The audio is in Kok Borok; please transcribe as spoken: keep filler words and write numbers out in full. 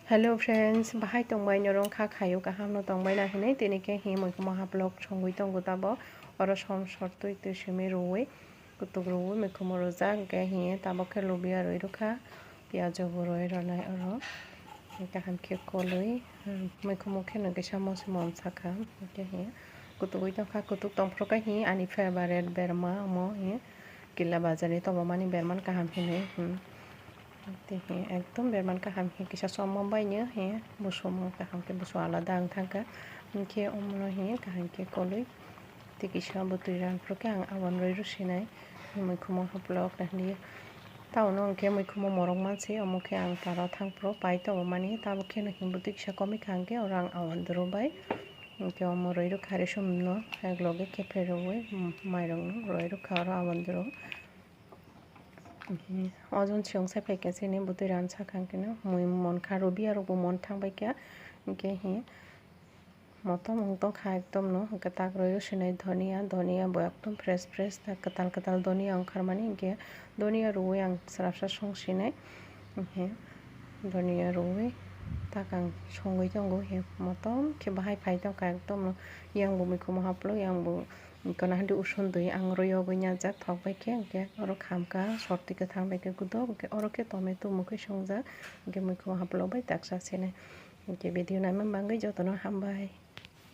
Hello friends, bahai tongbai norong kha khayo kaham no tongbai na hinui tini khe hi muikhumo haplok songwi tongo tabo oro som sor twi twi simi rwui kutuk rwui muikhumo rwjak hwnkhe hi tabo khe lubia rwi rwkha piyajo bo rwi rwnai oro kaham khe kolwi muikhumo khe no kisa moso mon sakha hwnkhe hi kutuk wi tongkha kutuk tongphuru khe hi ani favorite berma omo hi kila bazar ni tongmani berman kaham hinui. Tei ekdom berman kaham khe kisa somma baino he buso kaham khe buso alada wng thangkha. Hinkhe omono he kaham khe kolwi tei kisa bwtwi rang phuru khe ang aboni rwi rw sinai muikhumo haplok nahli. Taono hwnkhe muikhumo morok mansi omo khe ang taro thang phuru pai tongo mani tabuk kheno he bwtwi kisa komikha hwnkhe oro ang aboni doro bai. Hwnkhe omo rwi rw kha resumno ek loge khe pherwi mairokno rwi rw kha oro aboni doro. Ojon siyong sai phaikha chini bwtwi rang sakha hwnkhe no mui mon kha rwbiyarokbo mon thang baikha hwnkhe hi motom wng tongkha ekdom no hwnkhe tak rwi rw sinai dhoniya dhoniya bo ekdom fresh fresh tak kwtal kwtal dhoniya wngkharmani hwnkhe dhoniya rwui ang swrapsa song sinai hwnkhe dhoniya rwui tak ang songwi tongo hwnkhe motom khe bahai phai tongkha ekdom no yang bo muikhumo haplo yang bo. Hwnkhe nahadi uson dui ang rwi yogwi nyajak thok bai khe hwnkhe oro khamkha sorti kwthang bai khe kuduk hwnkhe oro khe tomato mukhui songjak hwnkhe muikhumo haplo bai taksa sinai hwnkhe video naimani bagwi jotono hambai.